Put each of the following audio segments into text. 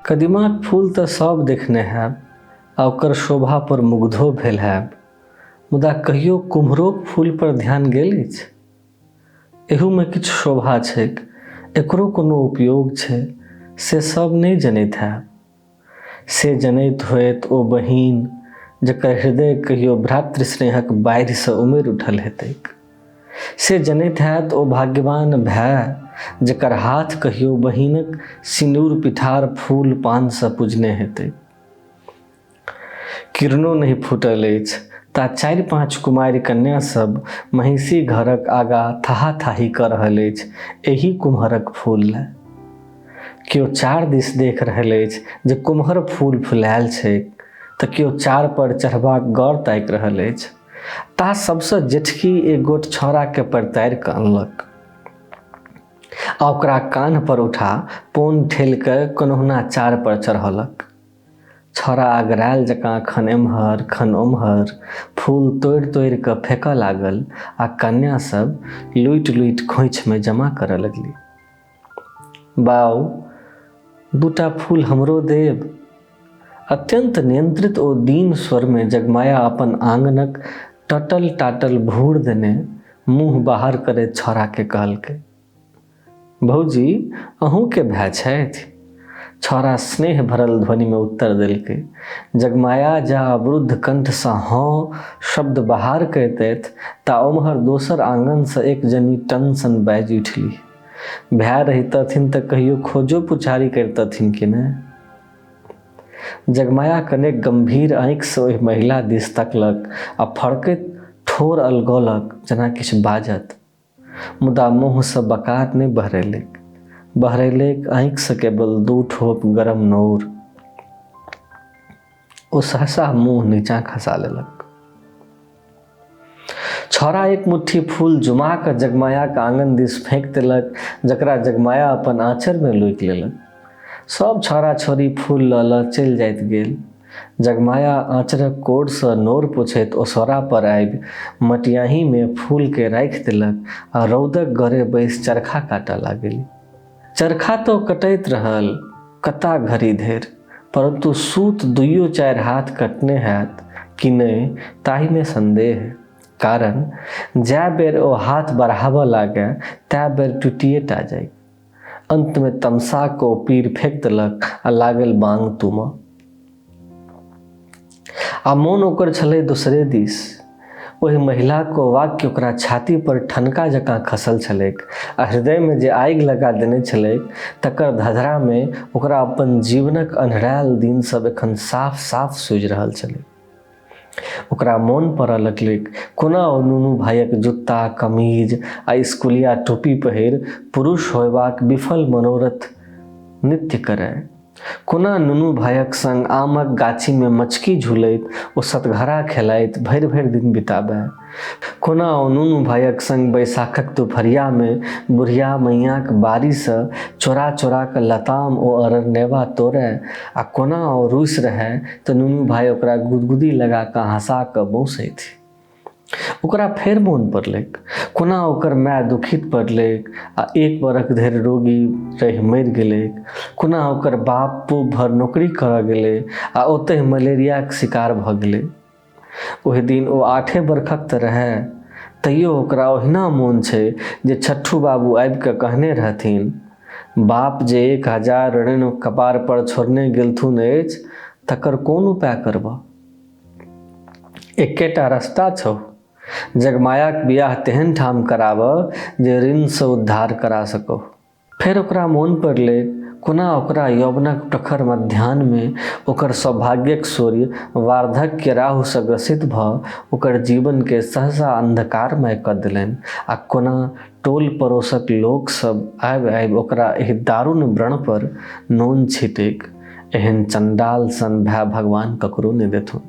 कदीमाक फूल तऽ सभ देखने हैब आ ओकर शोभा पर मुग्धो भेल हैब, मुदा कहियो कुम्हरोक फूल पर ध्यान गेल अछि? एहूमे किछु शोभा छैक, एकरो कोनो उपयोग छै, से सभ नहि जनैत हैब। से जनैत होयत ओ बहिन जकर हृदय कहियो भ्रातृस्नेहक बाढ़िसँ उमड़ि उठल हेतैक। से जनैत हैत ओ भाग्यवान भाय जकर हाथ कहियो बहिनक सिनूर पिठार फूल पानसँ पुजने हेतैक। किरणो नहि फूटल अछि ता चारि पाँच कुमारि कन्या सब महिषी घरक आगा थहाथाही कऽ रहल अछि एहि कुम्हरक फूल लए। केओ चार दिस देख रहल अछि जे कुम्हर फूल फुलायल छैक तऽ केओ चार पर चढ़बाक गौर ताकि रहल अछि। ता सबसँ जेठकी एक गोट छौड़ाके परतारि कऽ अनलक आ ओकरा कान्ह पर उठा पोन ठेलि कऽ कोनहुना चार पर चढ़ौलक। छौड़ा अगरायल जकाँ खन एम्हर खन ओम्हर फूल तोड़ि तोड़ि कऽ फेकऽ लागल आ कन्या सब लुटि लुटि खोंइछमे जमा करऽ लगली। बाउ, दूटा फूल हमरो देब? अत्यन्त नियंत्रित ओ दीन स्वरमे जगमाया अपन आङनक टटल टाटल भूर देने मुँह बाहर करैत छौड़ाके कहलकै। भौजी, अहूँके भाय छथि? छौड़ा स्नेह भरल ध्वनिमे उत्तर देलकै। जगमाया जा अवरुद्ध कंठसँ हँ शब्द बहार करितथि ता ओम्हर दोसर आङनसँ एक जनी टन सन बाजि उठलीह। भाय रहितथिन तऽ कहियो खोजो पुछारी करितथिन कि ने? जगमाया कनेक गम्भीर आँखिसँ ओहि महिला दिस तकलक आ फड़कैत ठोर अलगौलक जेना किछु बाजत। मुदा मुँहसँ बकार नहि बहरेलैक। बहरेलैक आँखिसँ केवल दू ठोप गरम नोर। ओ सहसा मुँह नीचाँ खसा लेलक। छौड़ा एक मुट्ठी फूल जुमा कऽ जगमायाक आङन दिस फेंक देलक जकरा जगमाया अपन आँचरमे लोकि लेलक। सभ छौड़ा छौड़ी फूल लऽ लऽ चलि जाइत गेल। जगमाया आँचरक कोरसँ नोर पोछैत ओसौरा पर आबि मटियाहीमे फूलकेँ राखि देलक आ रौदक गरे बैसि चरखा काटऽ लागलि। चरखा तँ कटैत रहल कता घड़ी धरि, परन्तु सूत दुइयो चारि हाथ कटने हैत कि नहि ताहिमे सन्देह। कारण, जै बेर ओ हाथ बढ़ाबऽ लागय तै बेर टुटिये टा जाइक। अन्तमे तमसा कऽ ओ पीर फेकि देलक आ लागल बाङ तूमऽ। आ मोन ओकर छलै दोसरे दिस। ओहि महिलाक ओ वाक्य ओकरा छाती पर ठनका जकाँ खसल छलैक आ हृदयमे जे आगि लगा देने छलैक तकर धधरामे ओकरा अपन जीवनक अन्हरायल दिन सब एखन साफ-साफ सूझि रहल छलैक। ओकरा मोन पड़ऽ लगलैक कोना ओ नुनू भाइक जुत्ता, कमीज आ स्कुलिया टोपी पहिर पुरुष होयबाक विफल मनोरथ नित्य करय। कोना नुनू भाइक संग आमक गाछीमे मचकी झूलैत ओ सतघरा खेलाइत भरि-भरि दिन बिताबय। कोना ओ नुनू भाइक संग बैसाखक दुपहरियामे बुढ़िया मैयाँक बाड़ीसँ चोरा-चोरा कऽ लताम ओ अररनेवा तोड़य आ कोना ओ रूसि रहय तऽ नुनू भाइ ओकरा गुदगुदी लगा कऽ हँसा कऽ बौंसथि। ओकरा फेर मोन पड़लैक कोना ओकर माय दुखित पड़लैक आ एक बरख धरि रोगी रहि मरि गेलैक। कोना ओकर बाप पूब भर नौकरी करऽ गेलै आ ओतहि मलेरियाक शिकार भऽ गेलै। ओहि दिन ओ आठे बरखक तऽ रहए, तैयो ओकरा ओहिना मोन छै जे छट्ठू बाबू आबि कऽ कहने रहथिन, बाप जे 1000 ऋण कपार पर छोड़ने गेलथुन अछि तकर कोन उपाय करबह? एकेटा रस्ता छौ, जगमायाक बियाह तेहन ठाम कराबह जे ऋणसँ उद्धार करा सकौ। फेर ओकरा मोन पड़लैक कोना ओकरा यौवनक प्रखर मध्याह्नमे ओकर सौभाग्यक सूर्य वार्धक्य राहुसँ ग्रसित भऽ ओकर जीवनकेँ सहसा अन्धकारमय कऽ देलनि आ कोना टोल पड़ोसक लोक सभ आबि-आबि ओकरा एहि दारुण व्रणपर नोन छिटैक। एहन चण्डाल सन भाय भगवान ककरो नहि देथुन।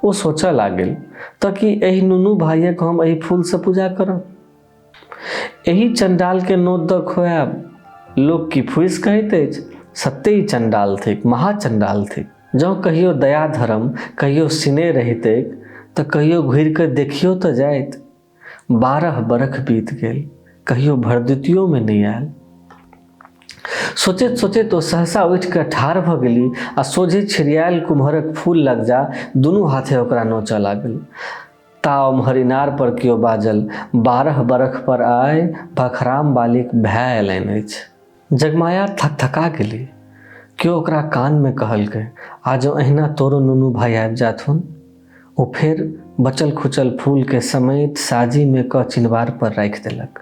ओ सोचऽ लागलि, तऽ की एहि नुनू भाइयक हम एहि फूलसँ पूजा करब? एहि चण्डालकेँ नोत दऽ खुआयब? लोक की फूसि कहैत अछि? सत्ते ई चण्डाल थिक, महाचण्डाल थिक। जँ कहियो दया धर्म, कहियो सिनेह रहितैक तऽ कहियो घुरि कऽ देखियो तऽ जाइत। 12 बरख बीत गेल, कहियो भरदुतियोमे नहि आयल। सोचैत सोचैत ओ सहसा उठि कऽ ठाढ़ भऽ गेली आ सोझे छिड़ियायल कुम्हरक फूल लग जा दुनू हाथे ओकरा नोचऽ लागल। ता ओम्हर इनार पर केओ बाजल, 12 बरख पर आइ भखराम बालीक भाय अयलनि अछि। जगमाया थकथका गेली। केओ ओकरा कानमे कहलकै, आ जँ एहिना तोरो नुनू भाइ आबि जाथुन? ओ फेर बचल खुचल फूलकेँ समेटि साजीमे कऽ चिनबार पर राखि देलक।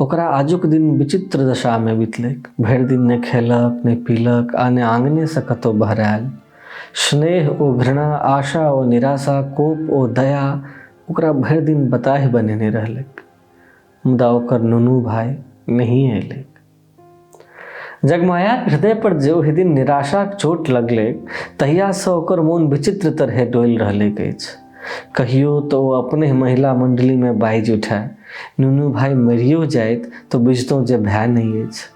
ओकरा आजुक दिन विचित्र दशामे बितलैक। भरि दिन ने खेलक, ने पीलक आ ने आङनेसँ कतहु बहरायल। स्नेह ओ घृणा, आशा ओ निराशा, कोप ओ दया ओकरा भरि दिन बताहि बनेने रहलैक। मुदा ओकर नुनू भाइ नहि अयलैक। जगमायाक हृदय पर जे ओहि दिन निराशाक चोट लगलैक तहियासँ ओकर मोन विचित्र तरहे डोलि रहलैक अछि। कहियो तऽ ओ अपने महिला मण्डलीमे बाजि उठय, नुनू भाइ मरियो जाइत तऽ बुझितहुँ जे भाय नहि अछि।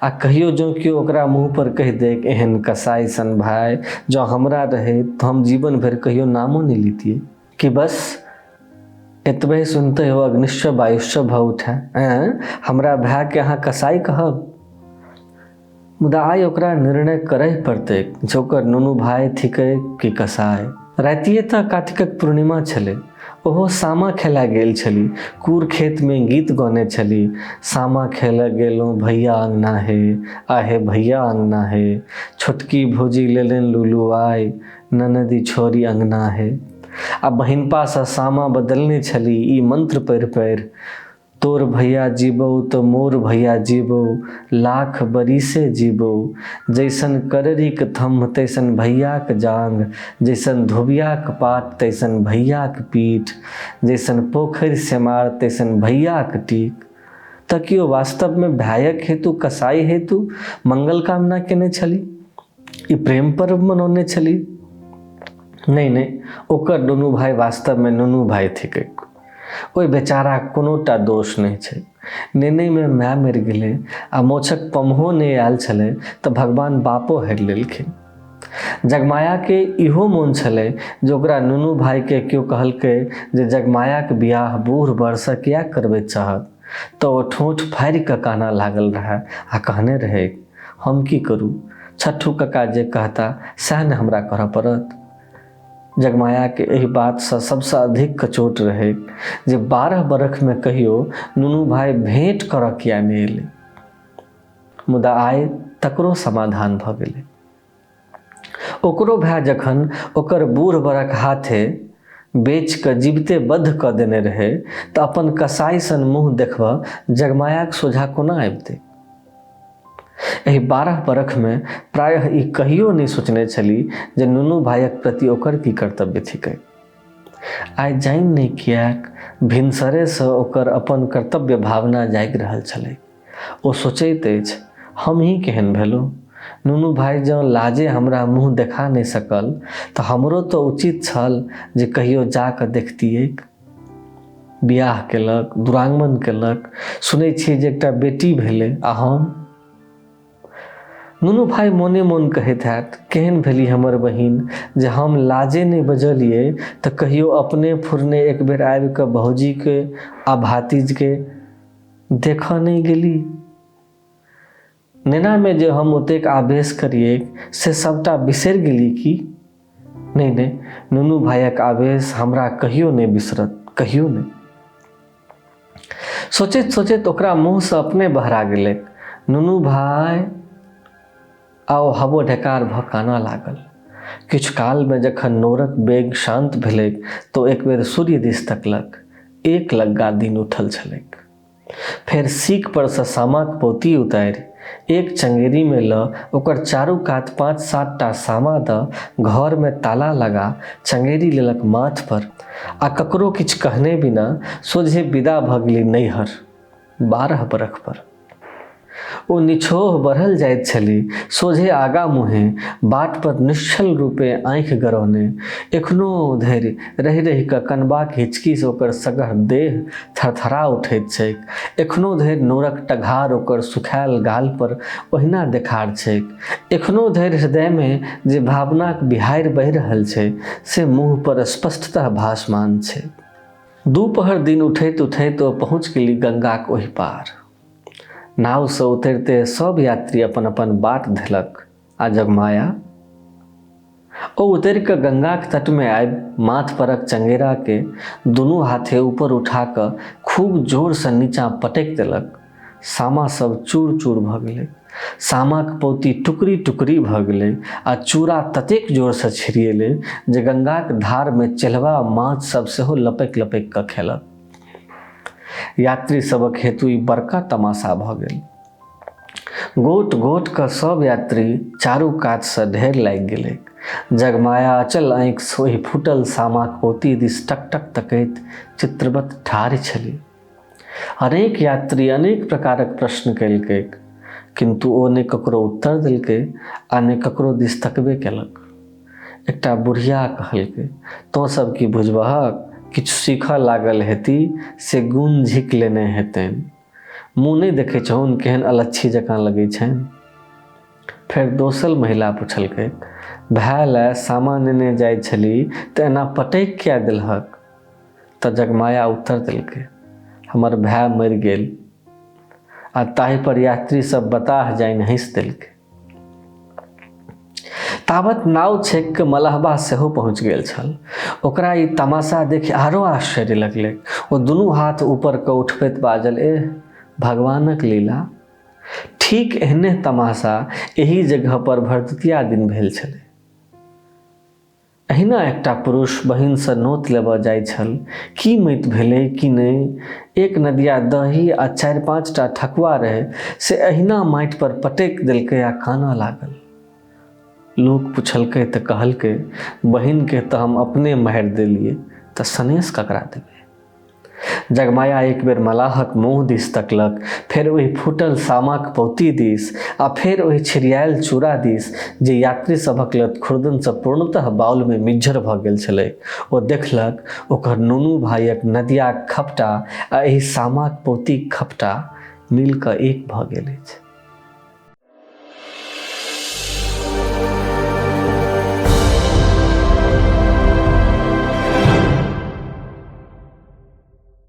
आ कहियो जँ केओ ओकरा मुँह पर कहि दैक, एहन कसाइ सन भाय जँ हमरा रहैत तऽ हम जीवन भरि कहियो नामो नहि लितियै। कि बस एतबे सुनते हो अग्निश्च वायुश्च भऽ उठे, ऐं हमरा भायके अहाँ कसाइ कहब? मुदा आइ ओकरा निर्णय करय पड़तैक जे ओकर नुनू भाय थिकै कि कसाइ। रातिए तऽ कातिकक पूर्णिमा छलै। ओहो सामा खेला गेल छली। कूर खेतमे गीत गौने छली, सामा खेलऽ गेलहुँ भैया अङ्गना हे, आहे भैया अङ्गना हे, छोटकी भौजी लेलनि लुलु आइ, ननदि छोड़ी अङ्गना हे। आ बहिनपासँ सामा बदलने छली ई मंत्र पढ़ि पढ़ि, तोर भैया जीबौ तऽ मोर भैया जीबौ, लाख बरिसे जीबौ, जैसन कररीक थम्ह तैसन भैयाक जाँघ, जैसन धोबियाक पात तैसन भैयाक पीठ, जैसन पोखरि सेमार तैसन भैयाक टीक। तऽ की ओ वास्तवमे भायक हेतु कसाइ हेतु मंगल कामना केने छली? ई प्रेम पर्व मनौने छली? नहि नहि, ओकर नुनू भाइ वास्तवमे नुनू भाइ थिकैक। ओहि बेचाराक कोनोटा दोष नहि छै। नेनेमे माय मरि गेलै आ मोछक पमहो नहि आयल छलै तऽ भगवान बापो हरि लेलखिन। जगमायाके इहो मोन छलै जे ओकरा नुनू भाइके केओ कहलकै जे जगमायाक बियाह बूढ़ बरसँ किएक करबैत चाहत तऽ ओ ठोंठ फाड़ि कऽ कानऽ लागल रहए आ कहने रहैक, हम की करू? छट्ठू कका जे कहता सएह ने हमरा करऽ पड़त। जगमायाके एहि बातसँ सबसँ अधिक कचोट रहैक जे 12 बरखमे कहियो नुनू भाइ भेँट करऽ किए नहि एलै। मुदा आइ तकरो समाधान भऽ गेलै। ओकरो भाय जखन ओकर बूढ़ बरक हाथे बेचि कऽ जीविते बद्ध कऽ देने रहै तऽ अपन कसाइ सन मुँह देखबऽ जगमायाक सोझाँ कोना अबितै? एहि 12 बरखमे प्रायः ई कहियो नहि सोचने छली जे नुनू भाइक प्रति ओकर की कर्तव्य थिकै। आइ जानि नहि किएक भिनसरेसँ ओकर अपन कर्तव्य भावना जागि रहल छलैक। ओ सोचैत अछि, हमही केहन भेलहुँ? नुनू भाइ जँ लाजे हमरा मुँह देखा नहि सकल तऽ हमरो तऽ उचित छल जे कहियो जा कऽ देखतिऐक। बियाह केलक, दुरागमन केलक, सुनै छियै जे एकटा बेटी भेलै आ हम? नुनू भाइ मोने मोन कहैत हैत, केहन भेली हमर बहिन जे हम लाजे नहि बजलियै तऽ कहियो अपने फुरने एक बेर आबि कऽ भौजीके आ भातिजके देखऽ नहि गेली। नेनामे जे हम ओतेक आवेश करिऐक से सभटा बिसरि गेली की? नहि नहि, नुनू भाइक आवेश हमरा कहियो नहि बिसरत, कहियो नहि। सोचैत सोचैत ओकरा मुँहसँ अपने बहरा गेलैक, नुनू भाइ! आ ओ हबो ढेकार भऽ कानऽ लागल। किछु कालमे जखन नोरक बेग शान्त भेलैक तऽ ओ एक बेर सूर्य दिस तकलक। एक लग्गा दिन उठल छलैक। फेर सीक परसँ सामाक पौती उतारि एक चंगेरीमे लऽ ओकर चारू कात 5-7 टा सामा दऽ घरमे ताला लगा चंगेरी लेलक माथ पर आ ककरो किछु कहने बिना सोझे विदा भऽ गेली नैहर। 12 बरख पर ओ निछोह बढ़ल जाइत छली, सोझे आगा मुँहे, बाट पर निश्चल रूपे आँखि गरौने। एखनो धरि रहि रहि कऽ कनबाक हिचकीसँ ओकर सगह देह थरथरा उठैत छैक। एखनो धरि नोरक टघार ओकर सुखायल गाल पर ओहिना देखार छैक। एखनो धरि हृदयमे जे भावनाक बिहाड़ि बहि रहल छै से मुँह पर स्पष्टतः भासमान छै। दूपहर दिन उठैत उठैत ओ पहुँच गेली गंगाक ओहि पार। नावसँ उतरिते सभ यात्री अपन अपन बाट धेलक आ जगमाया ओ उतरि कऽ गंगाक तटमे आबि माथ परक चंगेराके दुनू हाथे ऊपर उठा कऽ खूब जोरसँ नीचाँ पटकि देलक। सामा सब चूर चूर भऽ गेलै। सामाक पौती टुकड़ी टुकड़ी भऽ गेलै आ चूड़ा ततेक जोरसँ छिड़िएलै जे गंगाक धारमे चेल्हबा माछ सब सेहो लपकि लपकि कऽ खेलक। यात्री सभक हेतु ई बड़का तमाशा भऽ गेल। गोट गोट कऽ सब यात्री चारू कातसँ ढेर लागि गेलैक। जगमाया अचल आँखिसँ ओहि फूटल सामाक पौती दिस टकटक तकैत चित्रवत ठाढ़ि छलि। अनेक यात्री अनेक प्रकारक प्रश्न कयलकैक, किन्तु ओ ने ककरो उत्तर देलकै आ ने ककरो दिस तकबे केलक। एकटा बुढ़िया कहलकै, तोँ सब की बुझबहक, किछु सीखऽ लागल हेती से गुण झीकि लेने हेतनि। मुँह नहि देखै छहुन केहन अलच्छी जकाँ लगै छनि। फेर दोसर महिला पुछलकै, भाय लए सामा नेने जाइ छली तऽ एना पटकि किए देलहक? तऽ जगमाया उत्तर देलकै, हमर भाय मरि गेल। आ ताहि पर यात्री सब बताह जानि हँसि देलकै। तावत नाव छेक के मलहबा सेहो पहुँच गेल छल। ओकरा ई तमाशा देखि आरो आश्चर्य लगलैक। ओ दुनू हाथ ऊपर कऽ उठबैत बाजल, एह, भगवानक लीला। ठीक एहने तमाशा एही जगह पर भरदुतिया दिन भेल छलै। एहिना एकटा पुरुष बहिनसँ नोत लेबऽ जाइ छल। की मति भेलै की नहि, एक नदिया दही आ 4-5 टा ठकुआ रहै, से एहिना माटि पर पटकि देलकै आ कानऽ लागल। लोक पुछलकै तऽ कहलकै, बहिनके तऽ हम अपने मारि देलियै, तऽ सनेस ककरा देबै? जगमाया एक बेर मलाहक मुँह दिस तकलक, फेर ओहि फूटल सामाक पौती दिस आ फेर ओहि छिड़ियायल चूड़ा दिस जे यात्री सभक लत खुर्दनसँ पूर्णतः बाउलमे मिज्झर भऽ गेल छलैक। ओ देखलक ओकर नुनू भाइयक नदियाक खपटा आ एहि सामाक पौतीक खपटा मिलि कऽ एक भऽ गेल अछि।